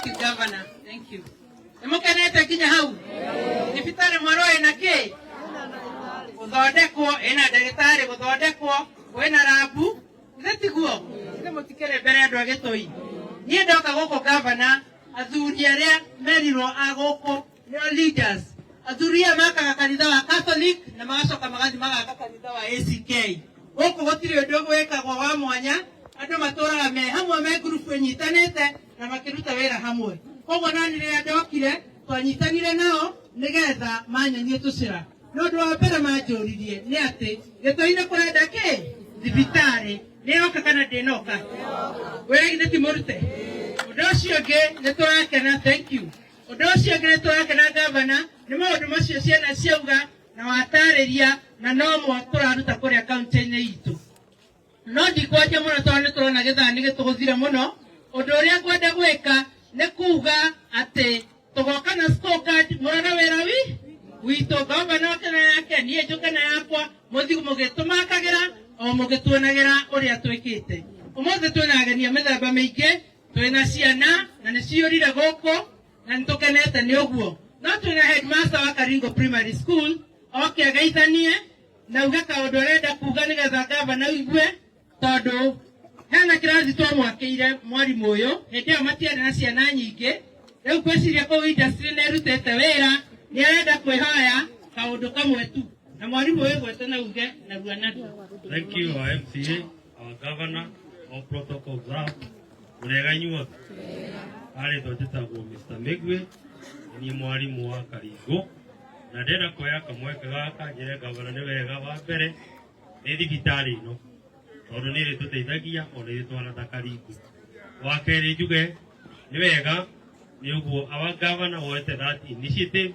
Thank you, Governor. Thank you. Nĩmũkenete nginya hau? Thibitarĩ mwerũ ĩna kĩ? Gũthondekwo, ĩna ndagĩtarĩ gũthondekwo, kwĩna rabu, githĩ tiguo? Githĩ mũtikĩrĩ mbere andũ a Gĩtũi? Niĩ ndoka gũkũ gavana, athuri arĩa merirwo a gũkũ nĩo leaders. Athuri aya makaga kanitha wa Catholic na magacoka magathiĩ magaka kanitha wa ACK. Gũkũ gũtirĩ ũndũ wĩkagwo wa mwanya, andũ matũraga me hamwe me ngurubu ĩnyitanĩte na makĩruta wĩra hamwe. Koguo nani rĩrĩa ndokire twanyitanire nao nĩgetha manyonie tũcĩra. No ũndũ wa mbere manjũririe nĩ atĩ Gĩtũi-inĩ kũrenda kĩ? Thibitarĩ. Nĩ yoka kana ndĩnoka? Wĩra githĩ ti mũrute? Ũndũ ũcio ũngĩ nĩ tũrakena, thank you. Ũndũ ũcio ũngĩ nĩ tũrakena gavana nĩ maũndũ macio ciana ciauga na watarĩria na nomo tũraruta kũrĩa kaunti-inĩ itũ. No ndikwanjia mũno tondũ nĩ tũrona gĩthaa nĩ gĩtũgũthire mũno. Ũndũ ũrĩa ngwenda gwĩka nĩ kuga atĩ tũgoka na scorecard mũrore wĩra wi witũ, gavana oke na yake, niĩ njũke na yakwa, mũthiĩ mũgĩtũmakagĩra o mũgĩtuonagĩra ũrĩa twĩkĩte. Ũmũthĩ twĩna ageni a mĩthemba mĩingĩ, twĩna ciana na nĩ ciyũrire gũkũ na nĩ tũkenete nĩ ũguo. No twĩna headmaster wa Karingo Primary School oke ageithanie na uge kaũndũ arenda kuga nĩgetha gavana ũigue, tondũ hena kĩrathi twamwakĩire mwarimũ ũyũ hĩndĩ ĩyo matiarĩ na ciana nyingĩ. Rĩu ngwĩciria kũu industry nĩ ĩrutĩte wĩra, nĩ arenda kwĩhoya kaũndũ kamwe tu, na mwarimũ ũyũ gwete na uge narua narua. Thank you, our MCA, our governor, all protocol observed. Mũrĩega inyuothe. Arĩtwo njĩtagwo Mr. Mĩgwe, nĩ niĩ mwarimũ wa Karingũ. Na ndĩrenda kuoya kamweke gaka njĩre gavana nĩ wega wa mbere nĩ thibitarĩ ĩno tondũ nĩ ĩrĩtũteithagia ona ithuĩ twana ta Karingũ. Wa kerĩ njuge nĩ wega nĩ ũguo our governor woete that initiative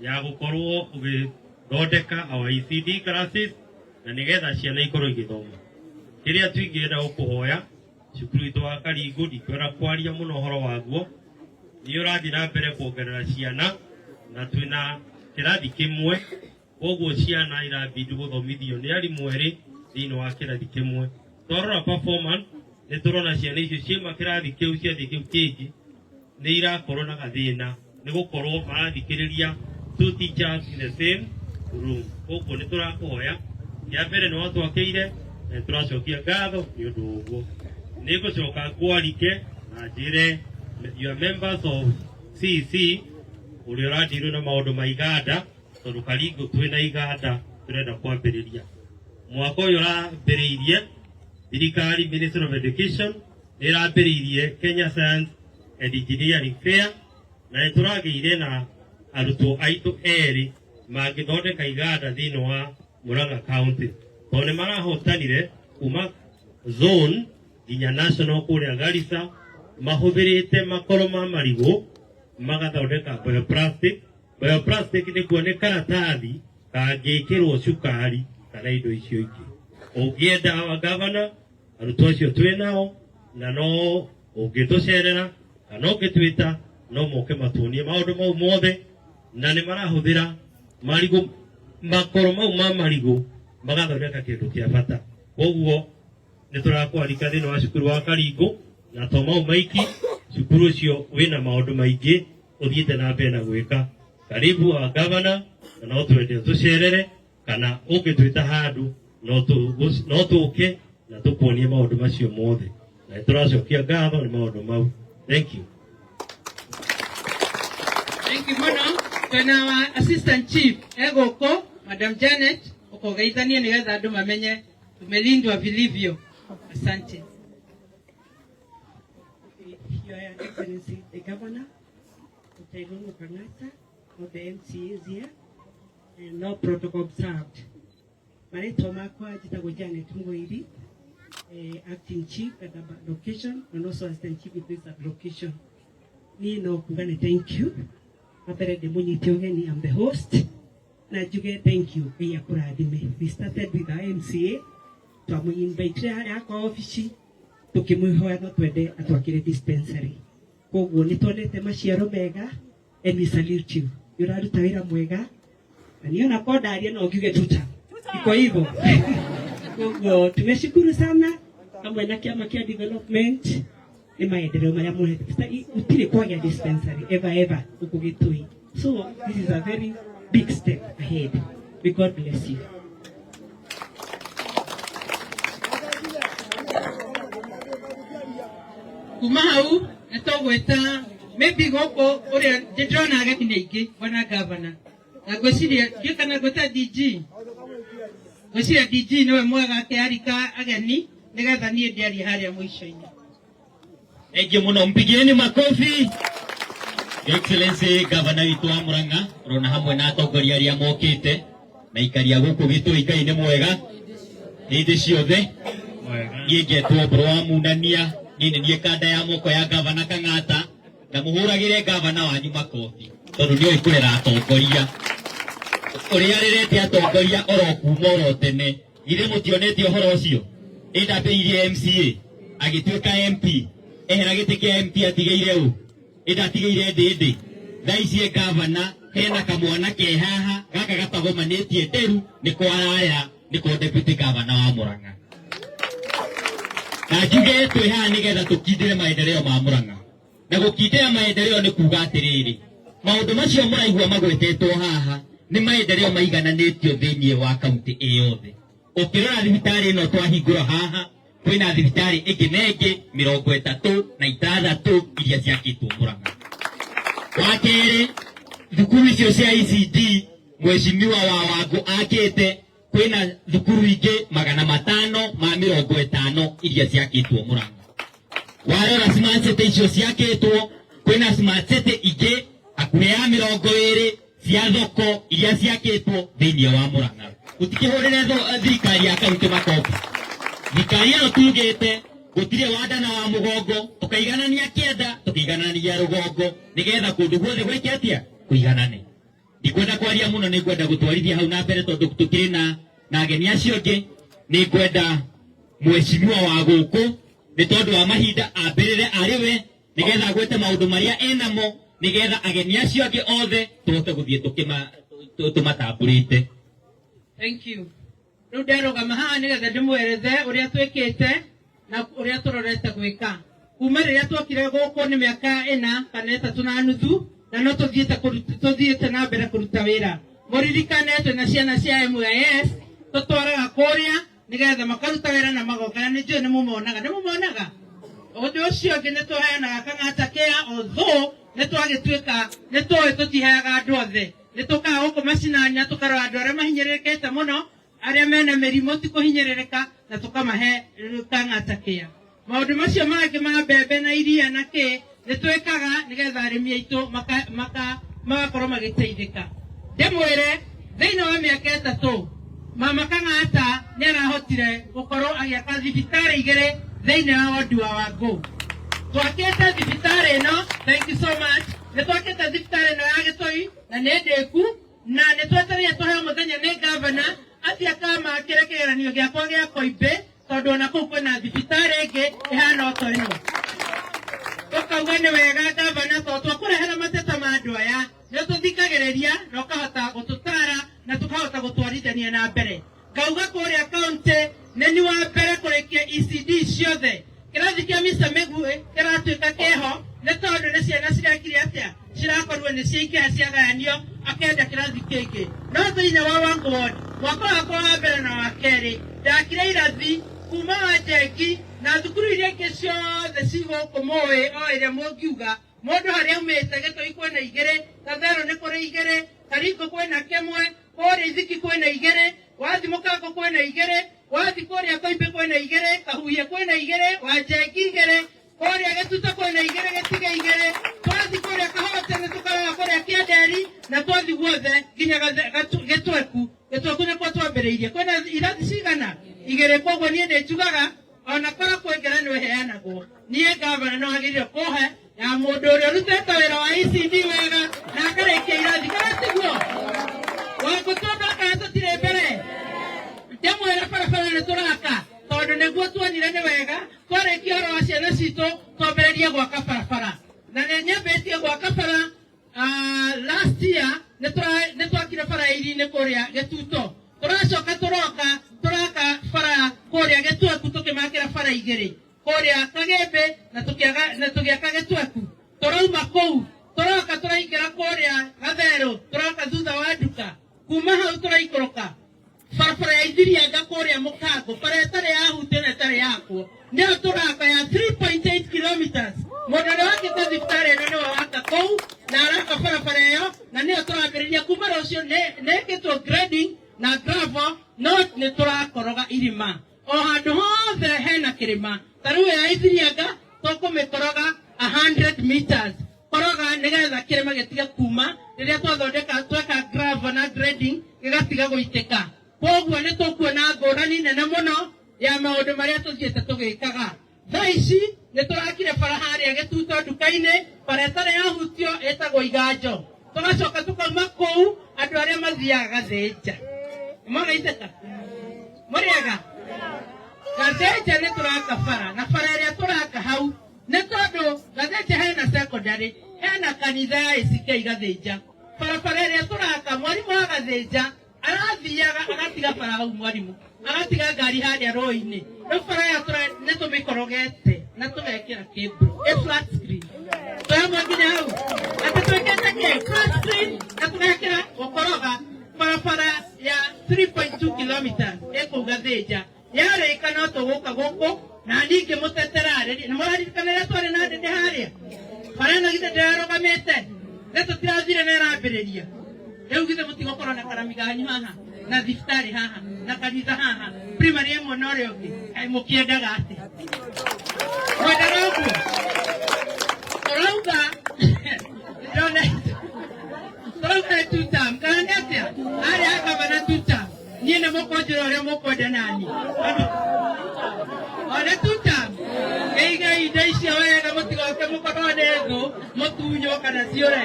ya gũkorwo ũgĩthondeka our ECD classes na nĩgetha ciana ikorwo igĩthoma. Kĩrĩa tu ingĩenda gũkũhoya cukuru witũ wa Karingũ ndikwenda kwaria mũno ũhoro waguo, nĩ ũrathiĩ na mbere kuongerera ciana na twĩna kĩrathi kĩmwe, koguo ciana irabidi gũthomithio nĩ arimũ erĩ thĩinĩ wa kĩrathi kĩmwe. Twarora performance nĩ tũrona ciana icio ciauma kĩrathi kĩu ciathiĩ kĩu kĩngĩ nĩ irakorwo na gathĩna nĩ gũkorwo marathikĩrĩria two teachers in the same room. Koguo nĩ tũrakũhoya, kĩa mbere nĩ watwakĩire na nĩ tũracokia ngatho nĩ ũndũ wa ũguo. Nĩ ngũcoka ngwarike na njĩre your members of CEC ũrĩa ũrandirwo na maũndũ ma iganda, tondũ Karingũ twĩna iganda tũrenda kwambĩrĩria mwaka ũyũ ũrambĩrĩirie. Thirikari, Ministry of Education nĩ ĩrambĩrĩirie Kenya Science and Engineering Fair na nĩ tũragĩire na arutwo aitũ erĩ mangĩthondeka iganda thĩinĩ wa Murang'a County, tondũ nĩ marahotanire kuma zone nginya national kũrĩa Garissa mahũthĩrĩte makoro ma marigũ magathondeka bioplastic. Bioplastic nĩ kuo nĩ karatathi kangĩkĩrwo cukari kana indo icio ingĩ. Ũngĩenda our governor, arutwo acio twĩ nao, na no ũngĩtũcerera kana ũngĩtwĩta no moke matuonie maũndũ mau mothe, na nĩ marahũthĩra marigũ, makoro mau ma marigũ magathondeka kĩndũ kĩa bata. Koguo nĩ tũrakwarika thĩinĩ wa cukuru wa Karingũ, na to mau maiki, cukuru ũcio wĩna maũndũ maingĩ ũthiĩte na mbere na gwĩka. Karibu wa governor, na no twende ũtũcerere kana ũngĩtwĩta handũ no tũke na tũkuonie maũndũ macio mothe, na nĩ tũracokia ngatho nĩ maũndũ mau. Thank you. Thank you mũno. Twĩna wa assistant chief egũkũ, Madam Janet, ũkũgeithania nĩgetha andũ mamenye tumelindwa vilivyo. Asante. Your Excellency, the Governor, Dr. Irungu Kang'ata, all the MCAs here, and no protocol observed. Marĩtwa makwa njĩtagwo Janet Mũiri, acting chief at the location and also assistant chief in this location. Niĩ no kuga nĩ thank you. Wa mbere ndĩmũnyite ũgeni, I'm the host, na njuge thank you, Ngai akũrathime. We started with our MCA, twamũinvitire harĩa akwa obici, tukimwihoya no twende atwakire dispensary. Koguo nĩ tuonete maciaro mega and we salute you. Nĩ ũraruta wĩra mwega na niĩ ona ko ndaria no ngiuge tuta iko hivyo. Koguo tumeshukuru sana hamwe na kiama kia development. Nĩ maendeleo marĩa mũrehete. Gũtirĩ kwagĩa dispensary ever ever gũkũ Gĩtui. So this is a very big step ahead. May God bless you. Kuma hau nĩ tũgwĩta maybe gũkũ ũrĩa ndĩrona ageni nĩ aingĩ, bwana gavana, na ngwĩciria ndiũ kana ngwĩta DG, ngwĩciria DG nĩwe mwega akĩarika ageni nĩgetha niĩ ndĩarie harĩa mũico-inĩ. Thank you muno, mpigieni makofi. Your Excellency Governor witũ wa Murang'a rona hamwe na atongoria arĩa mokĩte na ikaria gũkũ Gĩtũi. Ngai nĩ mwega hĩndĩ ciothe. Niĩ ngetwo Mbũrũ wa Munania, niĩ nĩ niĩ kanda ya moko ya Gavana Kang'ata, na mũhũragĩre gavana wanyu makobi tondũ nĩoĩ kũrera atongoria ũrĩa arerete atongoria oro kuma oro tene. Githĩ mũtionete ũhoro ũcio? Ĩndambĩrĩirie MCA, agĩtuĩka MP, ehera gĩtĩ kĩa MP atigĩire ũ? Ĩndatigĩire ndĩndĩ. Thaa ici e gavana, hena kamwana ke haha gaka gatagomanĩtie nderu nĩko ararera, nĩko deputy governor wa Murang'a. Na njuge twĩ haha nĩgetha tũkindĩre maendeleo ma Murang'a, na gũkindĩra maendeleo nĩ kuga atĩrĩrĩ, maũndũ macio mũraigua magwetetwo haha nĩ maendeleo maigananĩtio thĩinĩ wa kaunti ĩ yothe. Ũkĩrora thibitarĩ ĩno twahingũra haha, kwĩna thibitarĩ ĩngĩ na ĩngĩ 36 iria ciakĩtwo Murang'a. Wa kerĩ, thukuru icio cia ECD mheshimiwa wa Wangũ akĩte, kwĩna thukuru ingĩ 550 iria ciakĩtwo Murang'a. Warora smart city icio ciakĩtwo, kwĩna smart city ingĩ hakuhĩ ya 20 cia thoko iria ciakĩtwo thĩinĩ wa Murang'a. Gũtikĩhũrĩre thirikari ya kaunti makobi. Thirikari ĩno tugĩte gũtirĩ wanda na wa mũgongo, tũkaiganania kĩanda, tũkĩiganania rũgongo, nĩgetha kũndũ guothe gwĩke atĩa? Kũiganane. Ndikwenda kwaria mũno, nĩ ngwenda gũtwarithia hau na mbere tondũ tũkĩrĩ na ageni acio angĩ. Nĩ ngwenda mheshimiwa wa gũkũ nĩ tondũ wa mahinda ambĩrĩre arĩ we nĩgetha agwete maũndũ marĩa enamo, nĩgetha ageni acio angĩ othe tũhote gũthiĩ tũmatambũrĩte. Thank you. Rĩu ndarũgama haha nĩgetha ndĩmwerethe ũrĩa twĩkĩte na ũrĩa tũrorete gwĩka kuma rĩrĩa twokire gũkũ nĩ mĩaka 4 kana 3.5, na no tũthiĩte na mbere kũruta wĩra. Mũririkane twĩna ciana cia MIS tũtwaraga kũrĩa nĩgetha makaruta wĩra na magoka, na nĩ njũĩ nĩ mũmonaga, nĩ mũmonaga. Ũndũ ũcio ũngĩ, nĩ tũheanaga Kang'ata Care, although nĩ twagĩtuĩka nĩ tũĩ tũtiheaga andũ othe. Nĩ tũkaga gũkũ macinani na tũkarora andũ arĩa mahinyĩrĩrĩkĩte mũno, arĩa mena mĩrimũ ti kũhinyĩrĩrĩka, na tũkamahe Kang'ata Care. Maũndũ macio mangĩ ma mbembe na iria na kĩ nĩ twĩkaga nĩgetha arĩmi aitũ magakorwo magĩteithĩka. Ndĩmwĩre, thĩinĩ wa mĩaka 3 mama Kang'ata nĩ arahotire gũkorwo agĩaka thibitarĩ 2 thĩinĩ wa wodi wa Wangũ. Twakĩte thibitarĩ ĩno, thank you so much, nĩ twakĩte thibitarĩ ĩno ya Gĩtũi na nĩ ndĩku, na nĩ twetereire tũheo mũthenya nĩ gavana athiĩ akamakĩre kĩgeranio gĩakwa gĩa Koimbĩ, tondũ ona kũu kwĩna thibitarĩ ĩngĩ ĩhana o ta ĩno. Tũkauga nĩ wega gavana, tondũ twakũrehera mateta ma andũ aya nĩ ũtũthikagĩrĩria na ũkahota gũtũtara na tũkahota gũtwarithania na mbere. Ngauga kũrĩa kaunti nĩ ni wa mbere kũrĩkia ECD ciothe. Kĩrathi kĩa Mr. Mĩgui kĩratuĩka kĩho nĩ tondũ nĩ ciana cirekire atĩa? Cirakorirwo nĩ ciaingĩha, ciagayanio, akenda kĩrathi kĩngĩ. No thĩinĩ wa Wangũ ward, mwaka wakwa wa mbere na wa kerĩ, ndakire irathi kuma wa Njengi na thukuru iria ingĩ ciothe ci gũkũ mũĩ o ĩrĩa mũngiuga mũndũ harĩa aumĩte. Gĩtũi kwĩna 2, Gatherũ nĩ kũrĩ 2, Karingũ kwĩna kĩmwe, kũrĩa Ithiki kwĩna 2, wathi Mũkango kwĩna 2, wathi kũrĩa Koimbĩ kwĩna 2, Kahuhia kwĩna 2, Wanjengi 2, kũrĩa Gĩtuta kwĩna 2, Gĩtige 2, twathi kũrĩa Kahote nĩ tũkarora kũrĩa Kĩanderi, na twathi guothe nginya Gĩtweku. Gĩtweku nĩkuo twambĩrĩirie, kwĩna irathi cigana? 2. Koguo niĩ nĩ njugaga ona korwo kwĩ ngerenwa ĩheanagwo, niĩ gavana no agĩrĩire kũhe ya mũndũ ũrĩa ũrutĩte wĩra wa ECD wega na akarĩkia irathi, kana tiguo? Wangũ tondũ tũtirĩ mbere, ndĩmwĩre barabara nĩ tũraka tondũ nĩguo tuonire nĩ wega twarĩkia ũhoro wa ciana citũ twambĩrĩrie gwaka barabara, na nĩ nyambĩtie gwaka bara. Last year nĩ twakire bara iri-inĩ kũrĩa Gĩtuto, tũracoka tũroka tũraka bara kũrĩa Gĩtweku, tũkĩmakĩra bara 2. Kũrĩa Kagĩmbĩ na tũgĩaka Gĩtweku. Tũrauma kũu tũroka tũraingĩra kũrĩa Gatherũ, tũroka thutha wa nduka. Kuma hau tũraikũrũka barabara ya Ithirianga kũrĩa Mũkango, bara ĩtarĩ yahutio na ĩtarĩ yakwo, nĩyo tũraka ya 3.8 kilometers. Mũndũ ũrĩa wakĩte thibitarĩ ĩno nĩwe waka kũu na araka barabara ĩyo, na nĩyo tũrambĩrĩria kuma rũciũ. Nĩ ĩkĩtwo grading na gravel, no nĩ tũrakoroga irima o handũ hothe hena kĩrĩma. Ta rĩu ya Ithirianga tũkũmĩkoroga 100 meters, koroga nĩgetha kĩrĩma gĩtige kuma rĩrĩa twathondeka tweka gravel na grading gĩgatiga gũitĩka. Koguo nĩ tũkuona ngũrani nene mũno ya maũndũ marĩa tũthiĩte tũgĩkaga. Thaa ici nĩ tũrakire bara harĩa Gĩtuto nduka-inĩ, bara ĩtarĩ yahutio ĩtagwo Iganjo. Tũgacoka tũkauma kũu andũ arĩa mathiaga Gathĩnja nĩmwagaitĩka mũrĩega Gathĩnja nĩ tũraka bara, na bara ĩrĩa tũraka hau nĩ tondũ Gathĩnja hena secondary, hena kanitha ya ACK Gathĩnja. Barabara ĩrĩa tũraka, mwarimũ wa Gathĩnja arathiaga agatiga bara hau, mwarimũ agatiga ngari harĩa rũĩ-inĩ. Rĩu bara ĩyo nĩ tũmĩkorogete na tũgekĩra kĩmbro ĩ flat screen. Twĩ nginya hau atĩ twĩkĩte kĩ flat screen na tũgekĩra gũkoroga barabara ya 3.2 kilometers ĩkũu Gathĩnja. Yarĩka no tũgũka gũkũ na ningĩ mũteterarĩ nĩ mũraririkana rĩrĩa twarĩ na ndĩndĩ harĩa bara ĩno, githĩ ndĩrarũgamĩte nĩ tũtirathire na ĩrambĩrĩria rĩu. Githĩ mũtigũkorwo na karami ganyu haha na thibitarĩ haha na kanitha haha, primary ĩmwe na ũrĩa ũngĩ? Kaĩ mũkĩendaga atĩa? Mwendaga ũguo tũrauga, ndĩrona tũrauga nĩ two term kana nĩ atĩa? Harĩa gavana two term, niĩ nĩ mũkũnjĩra ũrĩa mũkwenda nani ona two term. Ĩigai indo icio wega, mũtigoke mũkorwo nĩ thũ mũtunywo kana ciũre.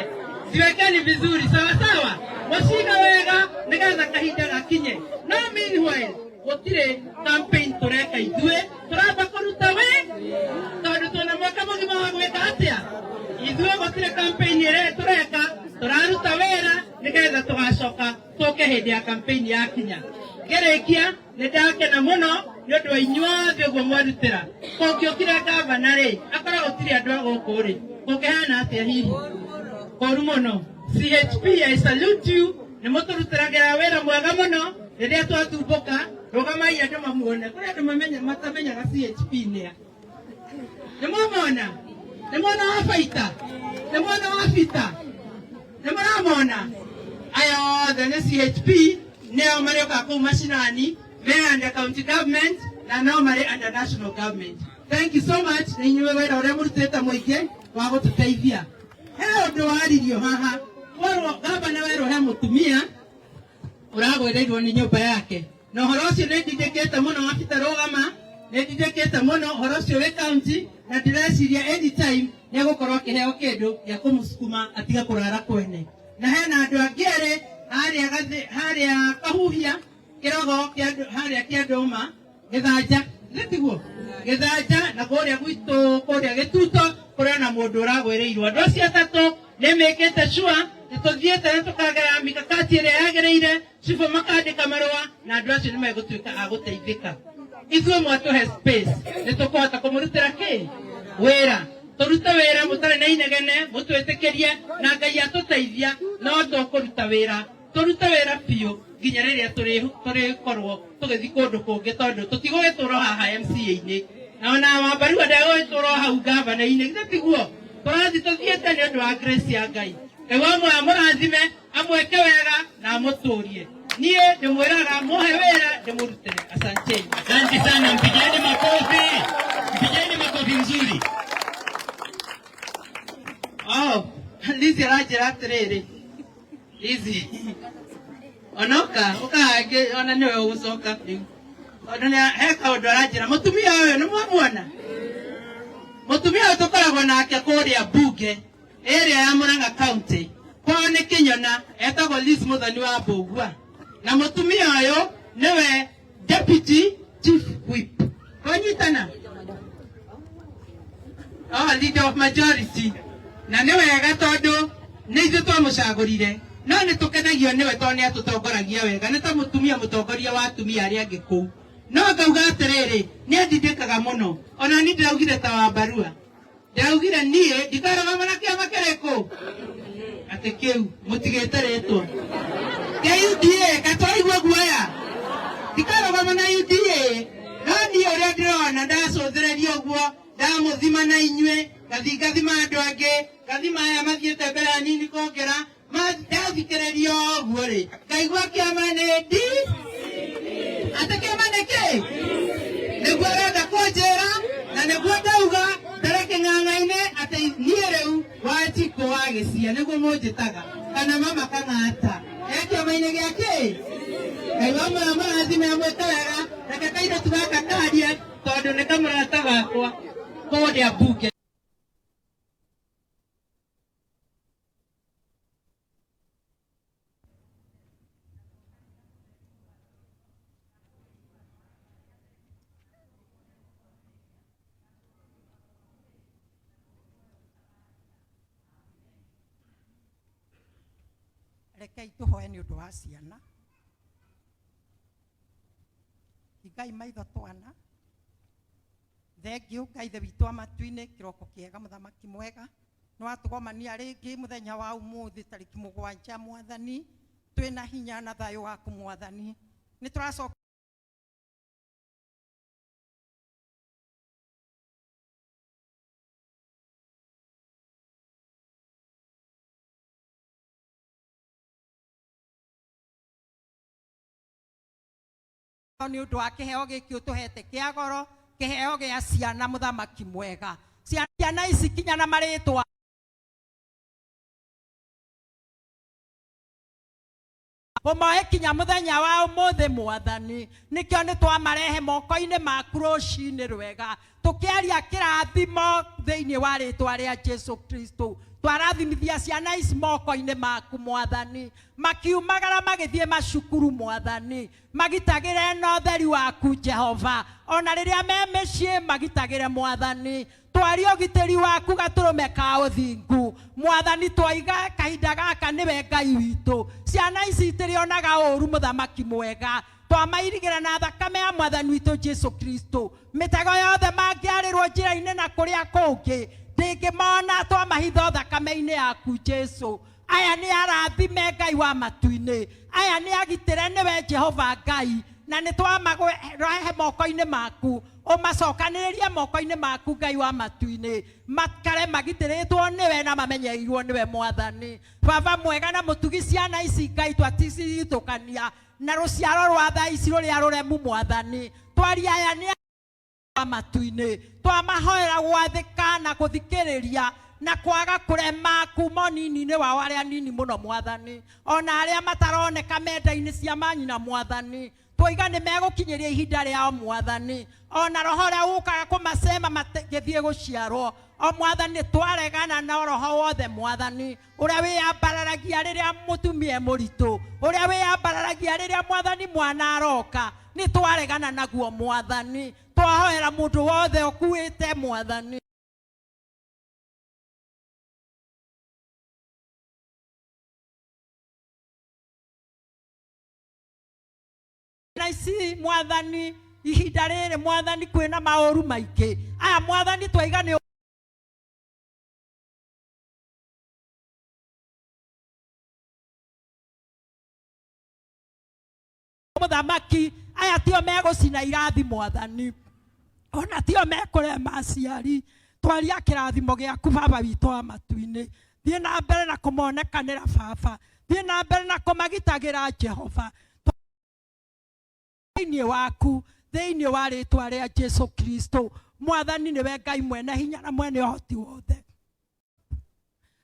Ziwekeni vizuri, sawa sawa, mũciga wega nĩgetha kahinda gakinye. No meanwhile gũtirĩ campaign tũreka, ithuĩ tũramba kũruta wĩ tondũ twĩna mwaka mũgima wa gwĩka atĩa. Ithuĩ gũtirĩ campaign ĩrĩa tũreka, tũraruta wĩra nĩgetha tũgacoka tũke hĩndĩ ya campaign yakinya. Ngĩrĩkia, nĩ ndakena mũno nĩ ũndũ wa inyuothe ũguo mwarutĩra. Kũngĩũkire gavana rĩ, akorwo gũtirĩ andũ a gũkũ rĩ, kũngĩhana atĩa? Hihi kũru mũno. CHP, I salute you, nĩ mũtũrutĩragĩra wĩra mwega mũno. Rĩrĩa twatumbũka, rũgamai andũ mamuone. Kũrĩ andũ mamenya matamenyaga CHP nĩa. Nĩ mwamona, nĩ mwona wa baita, nĩ mwona wa bita, nĩ mũramona aya othe nĩ CHP, nĩo marĩũkaga kũu macinani, me under county government na no marĩ under national government. Thank you so much nĩ inyuĩ wĩra ũrĩa mũrutĩte mũingĩ wa gũtũteithia. He ũndũ waririo haha, werwo gavana, werwo he mũtumia ũragwĩrĩirwo nĩ nyũmba yake, na ũhoro ũcio nĩ ndindĩkĩte mũno. Wabita rũgama, nĩ ndindĩkĩte mũno ũhoro ũcio wĩ county, na ndĩreciria anytime nĩ egũkorwo akĩheo kĩndũ gĩa kũmũsukuma atige kũrara kwene. Na hena andũ angĩ erĩ harĩa harĩa Kahuhia kĩrogo harĩa kĩa ndũma Gĩthanja, nĩ tiguo Gĩthanja, na kũrĩa gwitũ kũrĩa Gĩtuto kũrĩ na mũndũ ũragwĩrĩirwo. Andũ acio atatũ nĩ mĩkĩte sure nĩ tũthiĩte na tũkagera mikakati ĩrĩa yagĩrĩire, cibũ makandĩka marũa, na andũ acio nĩ megũtuĩka a gũteithĩka. Ithuĩ mwatũhe space nĩ tũkũhota kũmũrutĩra kĩ wĩra, tũrute wĩra mũtarĩ na inegene, mũtwĩtĩkĩrie, na Ngai atũteithia no tũkũruta wĩra, tũrute wĩra biũ nginya rĩrĩa tũrĩkorwo tũgĩthiĩ kũndũ kũngĩ, tondũ tũtigũgĩtũra haha MCA-inĩ, na ona Wambarua ndegũgĩtũra hau gavana-inĩ. Githĩ tiguo tũrathiĩ tũthiĩte? Nĩ ũndũ wa grace ya Ngai. Ngai wa muoyo amũrathime, amwĩke wega na amũtũrie. Niĩ ndĩmwĩraga mũhe wĩra ndĩmũrutĩre. Asanteni. Asante sana, mpigieni makofi, mpigieni makofi mzuri. Oh, Lizi aranjĩra atĩrĩrĩ, Lizi onoka ũkahangĩ ona nĩwe ũgũcoka rĩu, tondũ nĩ he kaũndũ aranjĩra. Mũtumia ũyũ nĩ mwamuona, mũtumia ũyũ tũkoragwo nake kũrĩa mbunge ĩrĩa ya Murang'a County kwao nĩ Kĩnyona, etagwo Liz Muthoni wa Mbũgua, na mũtumia ũyũ nĩwe deputy chief whip, twanyitana, oh, leader of majority. Na nĩ wega tondũ nĩ ithuĩ twamũcagũrire, no nĩ tũkenagio nĩwe tondũ nĩ atũtongoragia wega, nĩ ta mũtumia mũtongoria wa atumia arĩa angĩ kũu. No ngauga atĩrĩrĩ, nĩ andindĩkaga mũno. Ona niĩ ndĩraugire ta wa barua, ndĩraugire niĩ ndikarũgama na kĩama kĩrĩkũ atĩ kĩu mũtigĩte rĩtwa kĩa UDA katwaigua guoya, ndikarũgama na UDA. No niĩ ũrĩa ndĩrona ndacũthĩrĩria ũguo, ndamũthima na inyuĩ, ngathi ngathima andũ angĩ, ngathima aya mathiĩte mbere anini kũngĩra, ndathikĩrĩria ũguo rĩ, ngaigua kĩama nĩ D atĩ kĩama nĩ kĩ nĩguo arenda kũnjĩra, na nĩguo ndauga mbere kĩng'ang'a-inĩ atĩ niĩ rĩu Wanjikũ wa Gĩcia nĩguo mũnjĩtaga, kana mama Kang'ata e kĩama-inĩ gĩa kĩ. Ngai wa muoyo mũrathime amwĩke wega. Reke kairĩtu gaka karie tondũ nĩ kamũrata gakwa kũrĩa mbunge. Rekei tũhoe nĩ ũndũ wa ciana. Hingai maitho twana. Thengiũ Ngai Ithe witũ wa matu-inĩ, kĩroko kĩega mũthamaki mwega. Nĩ watũgomania rĩngĩ mũthenya wa ũmũthĩ tarĩki 7 mwathani, twĩna hinya na thayũ waku mwathani. Nĩ tũracoka nĩ ũndũ wa kĩheo gĩkĩ ũtũhete kĩa goro, kĩheo gĩa ciana mũthamaki mwega. Ciana ici kinya na marĩtwa ũmoe kinya mũthenya wa ũmũthĩ mwathani. Nĩkĩo nĩ twamarehe moko-inĩ maku rũcinĩ rwega, tũkĩaria kĩrathimo thĩinĩ wa rĩtwa rĩa Jesu Kristo. Twarathimithia ciana ici moko-inĩ maku mwathani, makiumagara magĩthiĩ macukuru mwathani, magitagĩre na ũtheri waku Jehova, ona rĩrĩa me mĩciĩ magitagĩre mwathani. Twaria ũgitĩri waku gatũrũme ka ũthingu mwathani. Twaiga kahinda gaka nĩwe Ngai witũ, ciana ici itirĩonaga ũru mũthamaki mwega. Twamairigĩra na thakame ya mwathani witũ Jesu Kristo. Mĩtego yothe mangĩarĩrwo njĩra-inĩ na kũrĩa kũngĩ ndĩngĩmona, twamahitho thakame-inĩ yaku Jesu. Aya nĩ arathime Ngai wa matu-inĩ, aya nĩ agitĩre nĩwe Jehova Ngai, na nĩ twamarehe moko-inĩ maku, ũmacokanĩrĩrie moko-inĩ maku Ngai wa matu-inĩ, makare magitĩrĩtwo nĩwe na mamenyereirwo nĩwe mwathani. Baba mwega na mũtugi, ciana ici Ngai twaticithitũkania na rũciaro rwa thaa ici rũrĩa rũremu mwathani. Twaria aya nĩ matu-inĩ, twamahoera gwathĩka na gũthikĩrĩria na kwaga kũrema kuma ũnini-inĩ wao arĩa nini mũno mwathani, ona arĩa mataroneka menda-inĩ cia manyina mwathani. Twaiga nĩ megũkinyĩria ihinda rĩao mwathani, ona roho ũrĩa ũkaga kũmacema matigĩthiĩ gũciarwo o mwathani. Twaregana na roho wothe mwathani ũrĩa wĩyambararagia rĩrĩa mũtumia mũritũ, ũrĩa wĩyambararagia rĩrĩa mwathani mwana aroka, nĩ twaregana naguo mwathani. Twahoera mũndũ wothe ũkuĩte mwathani. Na ici mwathani ihinda rĩrĩ mwathani kwĩna maũru maingĩ aya mwathani, twaiga nĩ mũthamaki aya tio megũcina irathi mwathani, ona tio mekũrema aciari. Twaria kĩrathimo gĩaku baba witũ wa matu-inĩ, thiĩ na mbere na kũmonekanĩra baba, thiĩ na mbere na kũmagitagĩra Jehova thĩinĩ waku, thĩinĩ wa rĩtwa rĩa Jesu Kristo. Mwathani nĩwe Ngai mwene hinya na mwene ũhoti wothe,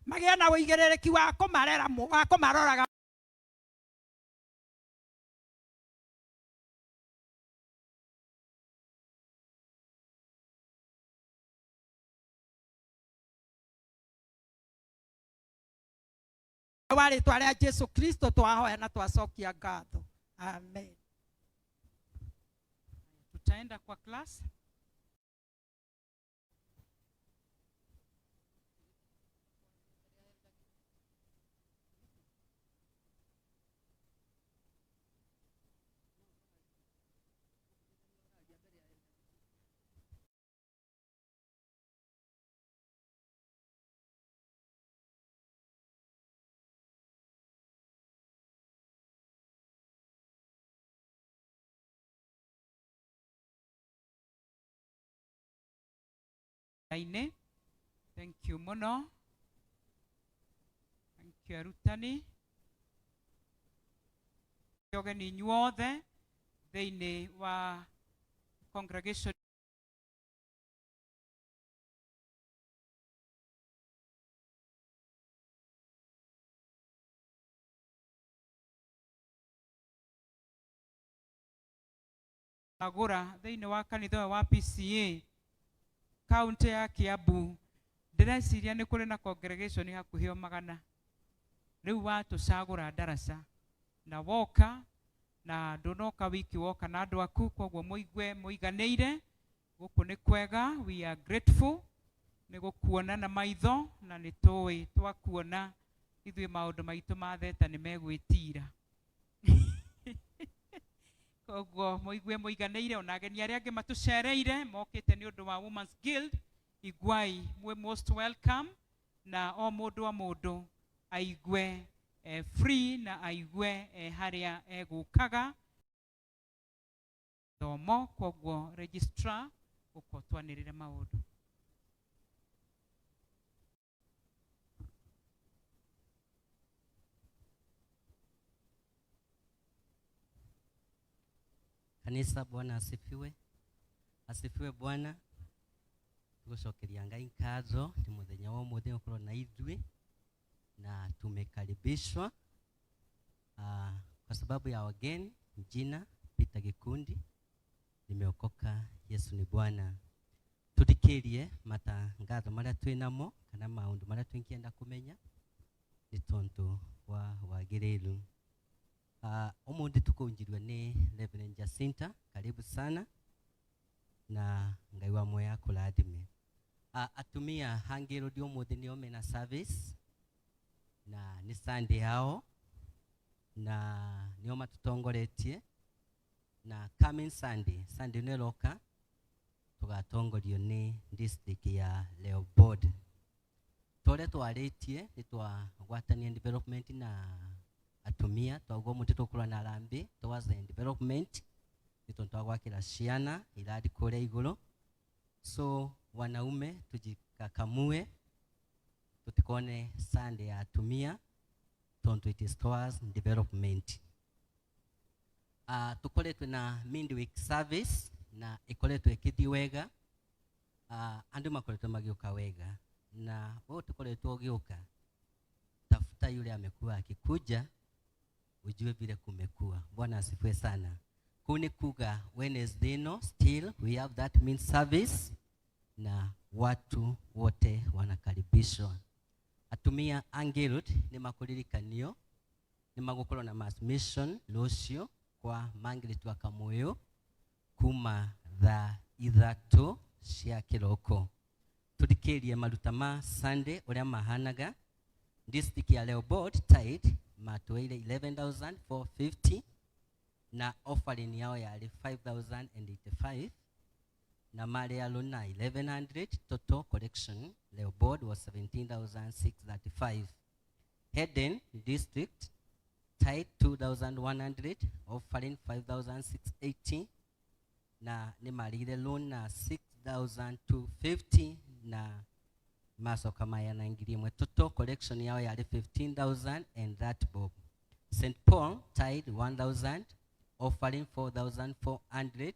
magĩe na ũigĩrĩrĩki wa kũmarera, wa kũmaroraga wa rĩtwa rĩa Jesu Kristo twahoya na twacokia ngatho, amen. Tutaenda kwa class. Inĩ. Thank you mũno. Thank you arutani. Ũgeni inyuothe thĩinĩ wa congregation agũra thĩinĩ wa kanitha ũyũ wa PCA kaunti ya Kiambu. Ndĩreciria nĩ kũrĩ na congregation hakuhĩ o magana. Rĩu watũcagũra ndaraca na woka na ndũnoka wiki, woka na andũ aku, koguo mũigue mũiganĩire. Gũkũ nĩ kwega. We are grateful nĩ gũkuona na maitho, na nĩ tũĩ twakuona ithuĩ maũndũ maitũ matheta nĩ megwĩtira. Koguo mũigue mũiganĩire. Ona ageni arĩa angĩ matũcereire mokĩte nĩ ũndũ wa Women's Guild, iguai mwĩ most welcome, na o mũndũ o mũndũ aigue free na aigue harĩa egũkaga thomo. Koguo registrar, ũka ũtwanĩrĩre maũndũ. Kanisa, Bwana asifiwe. Asifiwe Bwana. Tugucokeria Ngai ngatho ni muthenya wa umuthi gukorwo na ithuĩ na tumekaribishwa. Kwa sababu ya wageni, jina Peter Gikundi, nimeokoka, Yesu ni Bwana. Tuthikirie matangatho maria twinamo kana maundu maria twingienda kumenya ni tondu wa wagiriru. Umuthi tukunjirwe ni Reverend Jacinta, karibu sana na Ngai wa moya kũrathime. Atumia hangĩrwo ndi umuthi nĩo mena service na nĩ Sunday yao na nĩo matutongoretie, na coming Sunday, Sunday ĩno ĩroka, tũgatongorio nĩ district ya Leopold. Tũrĩa twarĩtie nĩ twagwatania development na atumia, twauga mũtĩ tũkũrwo na harambee towards the development, nĩ tondũ twagwakĩra ciana irathi kũrĩa igũrũ. So wanaume tujikakamue tutikone Sunday ya atumia tondu it is towards development. Tukoretwe na midweek service na ikoretwe ikithii wega. Andu makoretwe magiuka wega, na wewe tukoretwe ugiuka, tafuta yule amekuwa akikuja ujue vile kumekuwa. Bwana asifiwe sana. Kuni kuga Wednesday no still we have that main service na watu wote wanakaribishwa. Atumia Angelud ni makuririkanio ni magukorwo na mass mission rũciũ kwa Margaret wa Kamuyu kuma thaa 3 cia kĩroko. Tuthikirie maruta ma Sunday ũrĩa mahanaga. District ya Leopold tithe matweire 11,450 na offering yao yari 5,085 na mali ya luna 1,100. Total collection Leopold was 17,635. Heden district tithe 2,100, offering 5,680 na nĩ marĩire loan na 6,250 na macoka maya na 1,000. Total collection yao yarĩ 15,000 and that bob. St Paul tithe 1,000, offering 4,400,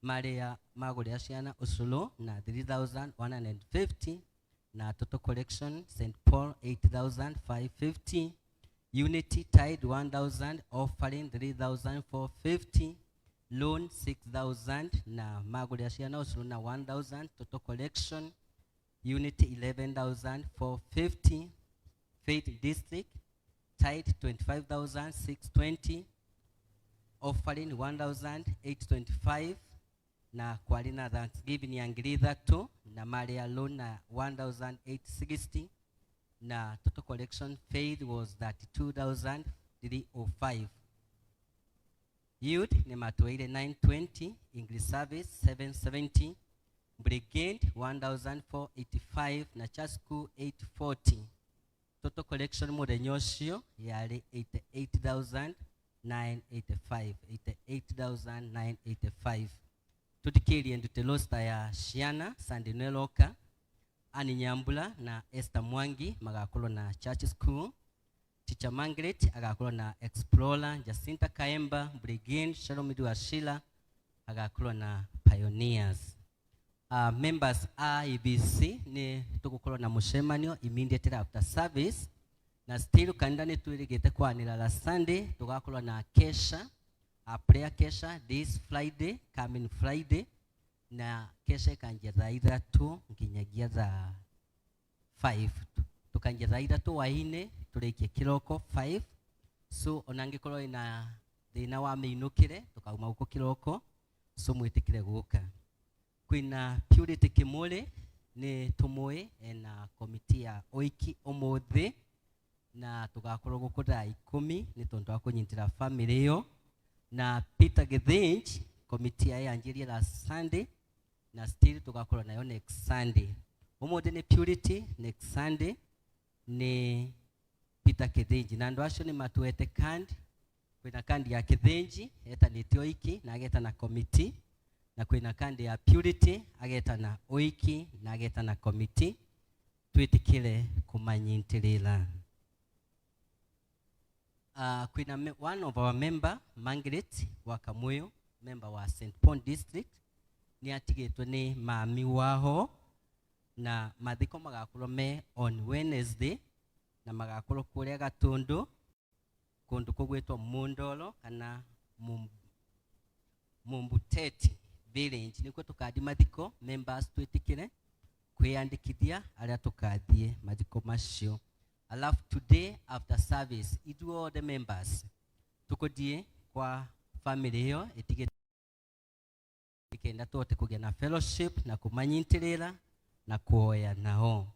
maria magũrĩra ciana ũcũrũ na 3,150 na total collection St Paul 8,550. Unity tithe 1,000, offering 3,450, loan 6,000 na magũrĩra ciana ũcũrũ na 1,000. Total collection Unity 11,450. Faith District tithe 25,620, offering 1,825 na kwari na thanksgiving ya 3,000 na mali ya loan na 1,860 na total collection Faith was 32,305. Youth ni matwaire 920, English service 770, Brigade 1,485 na church school 840. Total collection mũthenya ũcio yarĩ 88,985, 88,985. Tuthikirie ndute roster ya ciana Sunday ĩno ĩroka. Annie Nyambula na Esther Mwangi magakorwo na Church School. Teacher Margaret agakorwo na Explorer, Jacinta Kaemba, Brigin, Shalom Ashila agakorwo na Pioneers. Members a IBC ni tugukorwo na mucemanio immediately after service, na still kanitha ni twirigite kwanira la Sunday tugakorwo na kesha, a prayer kesha this Friday, coming Friday, na kesha ikanjia thaa 3 nginyagia thaa 5. Tukanjia thaa 3 waine turikie kiroko 5. So ona ngikorwo ina thina wa miinukire tukauma guku kiroko, so mwitikire guka. Kwina Purity Kimuli ni tumui ena komiti ya oiki umuthi, na tugakorwo guku thaa 10 ni tondu wa kunyitira family iyo. Na Peter Githinji komiti ya yanjirie last Sunday, na still tugakorwo nayo next Sunday. Umuthi ni Purity, next Sunday ni Peter Githinji. Na andu acio ni matuete kandi, kwina kandi ya Githinji etanite oiki na agetana komiti, na kwina kandi ya Purity agetana oiki na agetana komiti. Twitikire kumanyitirira. Kwina one of our member Margaret wa Kamuyu, member wa St Paul District, ni atigitwe ni mami waho, na mathiko magakorwo me on Wednesday, na magakorwo kuria Gatundu, kundu kugwitwo Mundoro kana Mumbuteti village, nikuo tukathi mathiko. Members twitikire kwiyandikithia aria tukathie mathiko macio. Alafu today after service ithuothe the members tukuthie kwa family iyo itigite kenda tuhote kugia na fellowship na kumanyitirira na kuoya nao.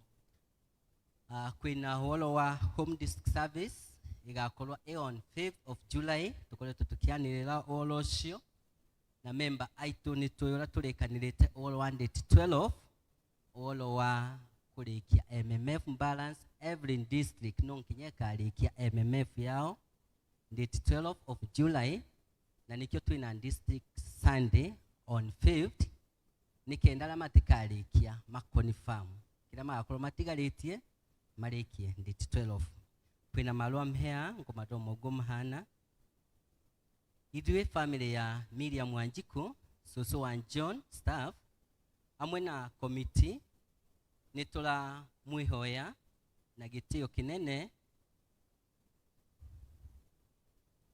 Kwina uhoro wa home district service igakorwo ĩ on 5th of July, tukoretwo tukianĩrĩra ũhoro ũcio, na member aitũ nĩ tũĩ ũrĩa tũrĩkanĩrĩte ũhoro wa date 12, ũhoro wa kũrĩkia MMF balance. Every district no nginya ĩkarĩkia MMF yao date 12 of July, na nikĩo twĩna district Sunday on 5th, nĩ kenda arĩa matikarĩkia makonfirm kĩrĩa magakorwo matigarĩtie marĩkie date 12. Kwĩna marũa mhea ngũmathoma ũguo mahana. Ithuĩ family ya Miriam Wanjiku, cũcũ wa John staff, hamwe na committee, nĩ tũramwĩhoya na gĩtĩo kĩnene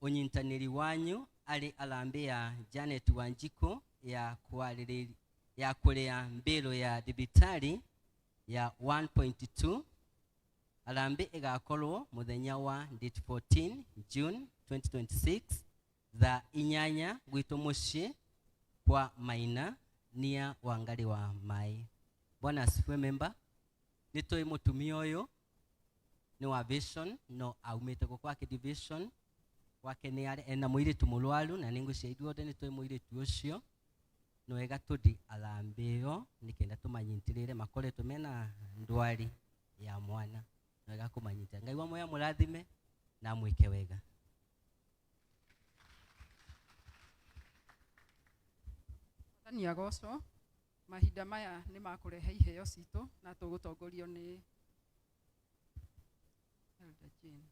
ũnyitanĩri wanyu arĩ arambe ya Janet Wanjiku ya kũrĩa mbĩrũ ya thibitarĩ ya 1.2. Arambe ĩgakorwo mũthenya wa date 14 June 2026 thaa 8 gwitũ mũciĩ kwa Maina nia Wangari wa Mai. Bwana asifiwe member. Nĩ tũĩ mũtumia ũyũ nĩ wa vision, no aumĩte gũkũ gwake division gwake nĩ arĩ ena mũirĩtu mũrwaru, na nĩ ngwĩciria ithuothe nĩ tũĩ mũirĩtu ũcio. Nĩ wega tũthi arambe ĩyo nĩ kenda tũmanyitĩrĩre, makoretwo mena ndwari ya mwana, nĩ wega kũmanyitĩrĩra. Ngai wa muoyo amũrathime na amwĩke wega. Mwathani agocwo. Mahinda maya nĩ makũrehe iheo citũ na tũgũtongorio nĩ Elder Jane.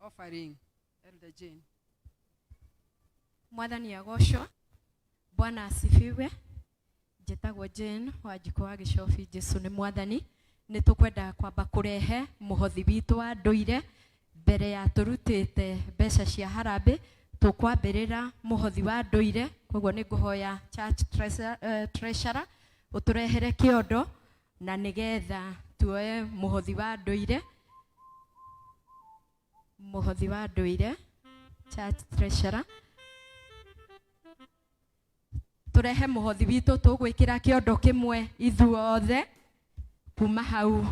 Offering, Elder Jane. Mwathani agocwo. Bwana asifiwe. Njĩtagwo Jane Wanjikũ wa Gĩcobi. Jesu nĩ Mwathani. Nĩ tũkwenda kwamba kũrehe mũhothi witũ wa ndũire mbere ya tũrutĩte mbeca cia harambĩ. Tũkwambĩrĩra mũhothi wa ndũire, koguo nĩ ngũhoya church treasurer ũtũrehere kĩondo na nĩgetha tuoe mũhothi wa ndũire. Mũhothi wa ndũire, church treasurer, tũrehe mũhothi witũ, tũgwĩkĩra kĩondo kĩmwe ithuothe kuma hau.